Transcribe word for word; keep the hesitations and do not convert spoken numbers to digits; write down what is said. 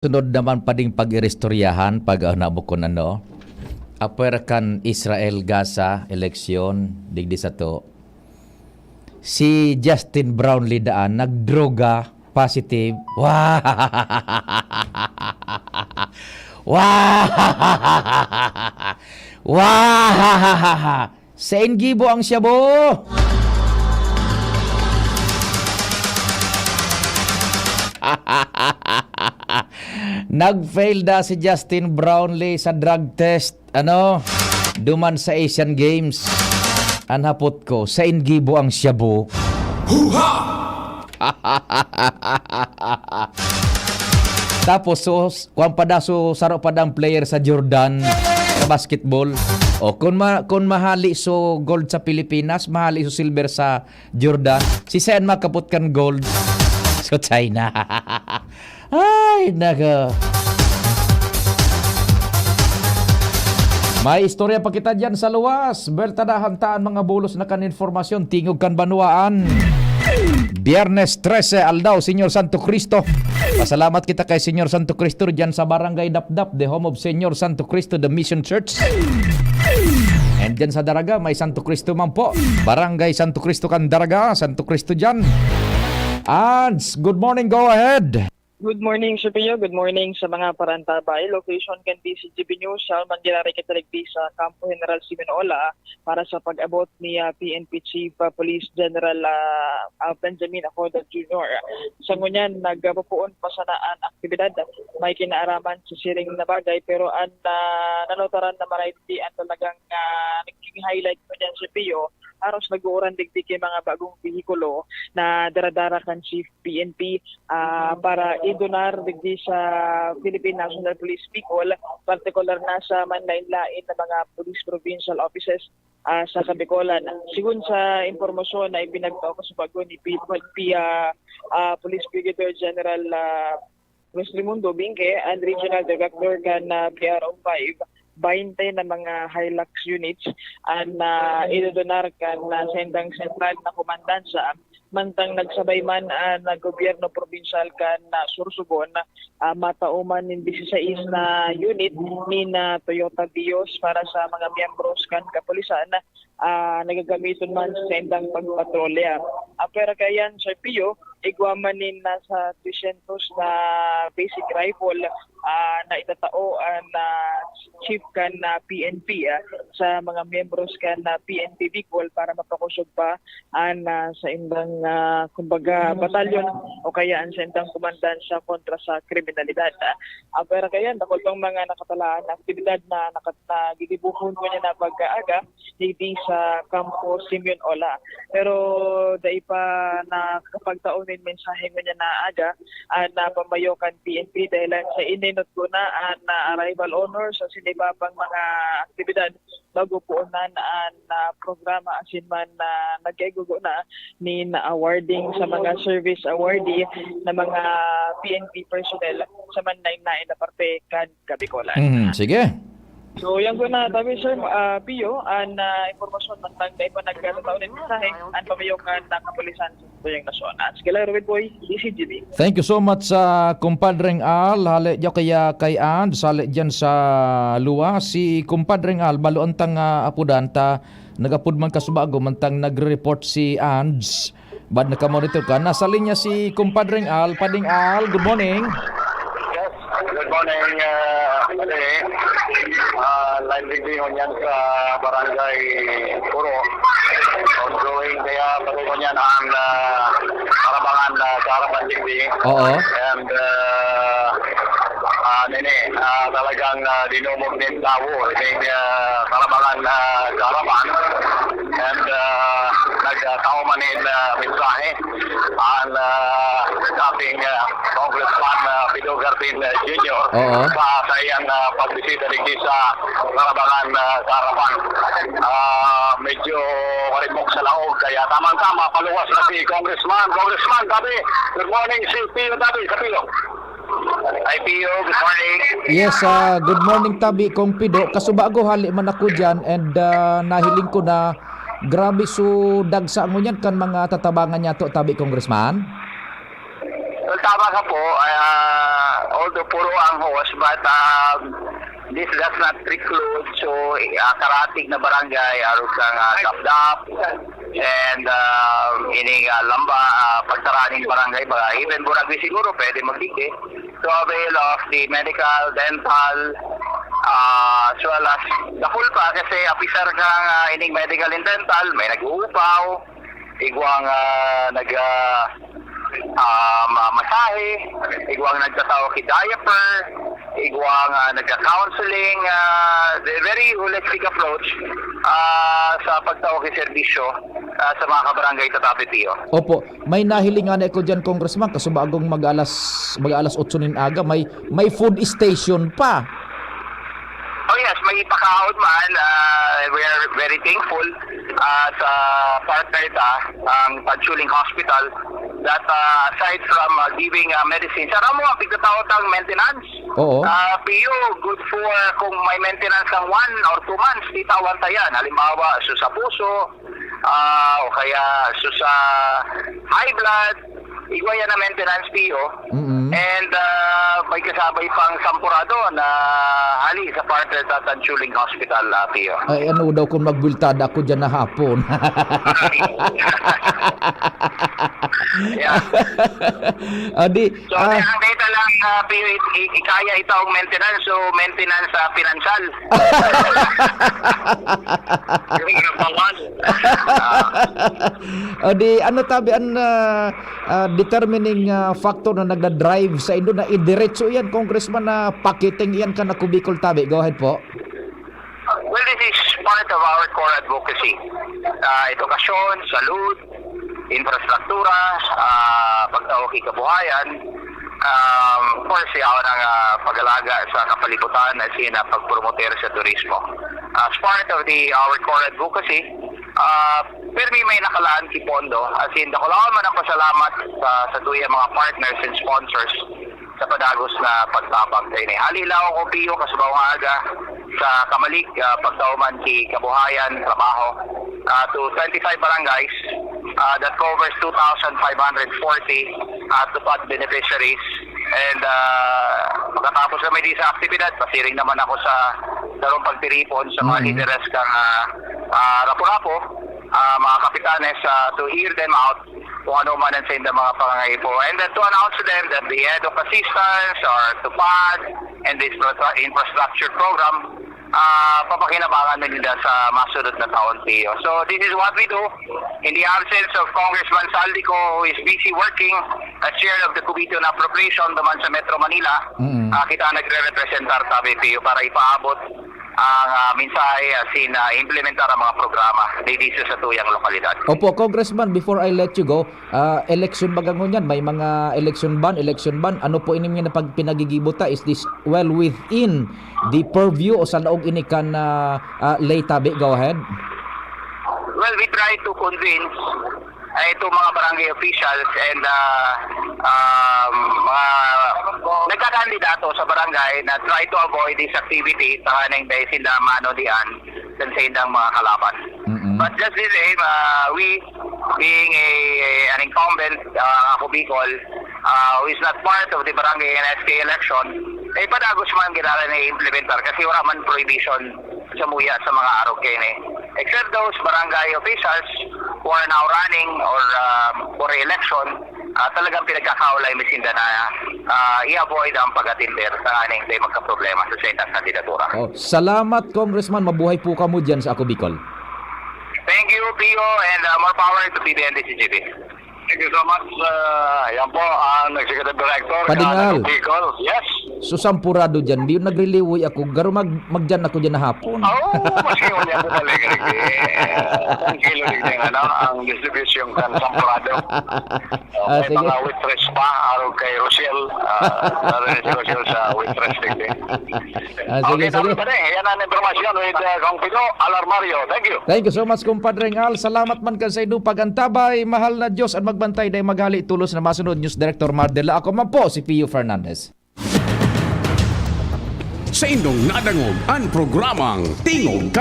Sunod naman pa ding pag-iristoryahan, pag, ah, nabukon ano, apwera kan Israel-Gaza eleksyon, digdi sato. Si Justin Brownlee daan, nagdroga positive. Wah! Wah! Wah! Sain gibo ang shabu? Nag-fail da si Justin Brownlee sa drug test, ano, duman sa Asian Games. An hapot ko, sain gibo ang shabu? Tapos, so, kuwan pa da, so, saro pa da ang player sa Jordan, sa basketball. O, kung ma-, kung mahali so gold sa Pilipinas, mahali so silver sa Jordan, si Sen makapot kan gold. So, China. Ay, nako. May istorya pa kita dyan sa luwas. Bertadahan ta an mga bulos na kan informasyon. Tingog kan banwaan. Biyernes trese, aldaw, Señor Santo Cristo. Pasalamat kita kay Señor Santo Cristo dyan sa Barangay Dapdap, the home of Señor Santo Cristo, the Mission Church. And dyan sa Daraga, may Santo Cristo man po. Barangay Santo Cristo kan Daraga, Santo Cristo dyan. Ads, good morning, go ahead. Good morning, Sir Pio. Good morning sa mga parantabay. Location kan D C G B News, sa Alman Giraray Kataligbi sa Kampo General Simeon Ola para sa pag-abot ni, ah, P N P Chief, ah, Police General, ah, ah, Benjamin Acoda Junior. Sa ngunyan, nagpupuon pa sana an aktibidad. May kinaaraman sa siring na bagay, pero an, ah, nanotaran na maray di an talagang, ah, nagiging highlight ko dyan, Sir Pio. Haros nag-uuran digdi ki mga bagong behikulo na daradara kan Chief P N P, ah, para idonar digdi sa Philippine National Police Bicol, partikular na sa manlain-lain na mga police provincial offices, ah, sa Kabicolan. Sigon sa impormasyon na ipinagtao kasubago ni P-, P-, ah, ah, Police Brigadier General, ah, Luis Raimundo Binque, an Regional Director kan, ah, P R O five, baynte na mga Hilux units an, ah, idodonar kan, ah, saindang sentral na komandansa, mantang nagsabay man an, ah, gobyerno probinsyal kan, ah, Sorsogon, ah, matao man nin dieciséis na unit nin, ah, Toyota Vios para sa mga miyembros kan kapulisan, ah, nagagamiton man sa saindang pagpatrolya. Ah, pero kaya yan, Sir Pio, igwa man nin nasa trescientos na basic rifle, ah, na itatao an, ah, chief kan, ah, P N P, ah, sa mga miyembros kan, ah, P N P Bicol para mapakosog pa an, ah, saindang, ah, kumbaga, batalyon o kaya an saindang komandansa kontra sa kriminalidad. Ah, pero kaya, dakul pang mga nakatalaan na aktibidad na nakat-, na gigibohon ko niya na pag-aaga, digdi sa Kampo Simeon Ola. Pero dai pa nakakapagtao nin mensahe ngunyan na aga an, ah, pamayo kan P N P dahilan sa ininot ko na an, ah, arrival honor sa siniba pang mga aktibidad bago puonan an, ah, programa asin man na nagkaigugo na nin awarding sa mga service awardee na mga P N P personnel sa manlain-lain na parte kan Kabicolan. Mhm, sige. So, yan ko na tabi, Sir, ah, Pio, an, ah, impormasyon mantang dai pa nagkatataw nin mensahe an pamayo kan, ah, kapulisan sa tuyang nasyon. At sige lang, Robert Boy, D C G B. Thank you so much sa kumpadreng Al, hali diyo kaya kay Ands, hali diyan sa Lua. Si kumpadreng Al, baloan tang, ah, apudan ta, nag-apod man kasubago, mantang nagre-report si Ands. Bad nakamonitor ka. Nasa linya si kumpadreng Al. Pading Al, good morning. Yes, good morning, ah, pare. Ah, live video niyan sa Barangay Puro. Ongoing kaya pare ko niyan ang, ah, karabangan na sa harapan digdi. Oo. And, ah, ah, nini, ah, talagang, ah, dinumog nin tawo, ning, ah, karabangan na sa harapan. And, ah, nagtao man nin, ah, mensahe ang, ah, dating, ah, Congressman, ah, Pido Garpin, ah, Junior Oo. sa saiyang, ah, pagbisita digdi sa Karabangan, ah, Karapan. Ah, medyo maripok sa laog, kaya tamang-tama, paluwas na si Congressman. Congressman, tabi, good morning, si Pio, tabi, sa Pio. Hi, Pio, good morning. Yes, ah, good morning, tabi, Kong Pido. Kasubago, hali man ako dyan, and, ah, nahiling ko na grabe so dagsa ngunyan kan mga tatabangan niya to, tabi, Congressman. Well, tama ka po. Ah, So, puro ang hose, but, um, this does not preclude. So, ah, karatig na barangay, arog kang, ah, Dapdap, and, um, ining, ah, Lamba, ah, pagtaraning barangay, baka even Buragwi siguro, pwede magdigdi. To avail of the medical, dental, ah, as well as the full pa, kasi apisar kang, ah, ining medical and dental, may nag-uupaw, igwang, ah, nag, ah, ah, ma-, masahe, igwang nagtatao ki diaper, igwang, ah, nagka-counseling, ah, the very holistic approach, ah, sa pagtao ki serbisyo, ah, sa mga kabarangay tatabi, Pio. Opo, may nahiling nga ako dyan, Congressman, kasubagong mag-alas, mag-alas otso nin aga, may, may food station pa. Oh yes, may ipakaon man. Ah, we are very thankful, ah, sa partner ta, ang Tanchuling Hospital, that, ah, aside from, ah, giving, ah, medicine, sa ramo ang pigtatao tang maintenance. Oo. Ah, P U, good for kung may maintenance ng one or two months, titawan ta yan. Halimbawa, so sa puso, ah, o kaya so sa high blood, igwa yan na maintenance, P U. Mm-mm. And, ah, may kasabay pang sampurado na hali sa partner ta Tanchuling Hospital, ah, P U. Ay, ano daw kung magbultada ako dyan na hapon? Yeah. Ah, di, So, ah, ang data lang, ah, P U, i-, i-, kaya ito ang maintenance. So, maintenance sa financial. Yung number one. Ah. O di, ano tabi an, ah, ah, determining, ah, factor na nagda-drive sa indo na idiretso iyan, Congressman, na pakiting iyan kan Ako Bicol tabi? Go ahead po. Well, this is part of our core advocacy. Ah, edukasyon, salud, infrastruktura, ah, pagtao ki kabuhayan. Um, of course, yaon ang, ah, pag-alaga sa kapalibutan, as in, ah, pagpromoter sa turismo. As part of the, our core advocacy, ah, permi may nakalaan ki pondo. As in, dakulaon man ang pasalamat sa, sa tuyang mga partners and sponsors sa padagos na pagtabang kaini. Hali lang ako, Pio, kasubang aga sa Kamalig, ah, pagtao man ki kabuhayan, trabaho, ah, to twenty-five barangays, ah, that covers two thousand five hundred forty, ah, tupad beneficiaries. And, ah, makatapos kami di sa aktibidad, pasiring naman ako sa sarong pagtiripon sa mga Mm. lideres kang, ah, ah, Rapu-Rapu, ah, mga kapitanes, ah, to hear them out kung ano man ang sa indang mga pangangaipo. And then to announce to them that the head of assistance or tupad and the infra-, infrastructure program, ah, papakinabangan na nila sa masunod na taon, Pio. So, this is what we do. In the absence of Congressman Saldico, who is busy working as chair of the Committee on Appropriation duman sa Metro Manila, Mm. ah, kita nagre-representar tabi, Pio, para ipaabot ang, ah, mensahe, as in, ah, implementar ang mga programa dito sa tuyang lokalidad. Opo, Congressman, before I let you go, ah, election baga ngunyan, may mga election ban, election ban. Ano po ini nga napag-, pinagigibo ta? Is this well within the purview o sa laog ini kan, ah, ah, ley tabi? Go ahead. Well, we try to convince, eh, itong mga barangay officials and, ah, um, mga nagkakandidato sa barangay na try to avoid this activity, tanganing dahil sila mano diyan, dan sa indang mga kalaban. Mm-mm. But just the same, ah, we, being a, an incumbent, ah, ako Bicol, ah, who is not part of the barangay N S K election, eh, padagos man ginaran na i-implementar kasi wala man prohibition sa muya sa mga arog kaini. Except those barangay officials who are now running or, ah, for re-election, ah, talagang pinagkakaulay mi sinda na, ah, i-avoid ang pag-attender tanganing dai magkaproblema sa saindang kandidatura. Oh, salamat, Congressman. Mabuhay po kamo diyan sa Ako Bicol. Thank you, Pio, and, ah, more power to B B N D C G B. Thank you so much. Ah, yan po ang Executive Director Padingal. Ng Ako Bicol. Yes. Susampurado dyan. Di yun nagriliwoy ako. Garo mag-, magdyan ako dyan na hapon. Oo, mas yun yan po talaga, eh. Ang kilo din yung, ano, ang distribution kan sampurado. Ah, may sige. Mga waitress pa, araw kay Rochelle. Ah, lalo na si Rochelle sa waitress din. Ah, sige, okay, sige. Tama pa rin. Yan ang impormasyon with, uh, Kong Pico Alarmario. Thank you. Thank you so much, Compadre Al. Salamat man kan sa inyong pag-antabay. Mahal na Diyos at magbantay dahil maghali tulos na masunod. News Director Mar de la. Ako man po, si Pio Fernandez. Sa inyong nadangog ang programang Tingog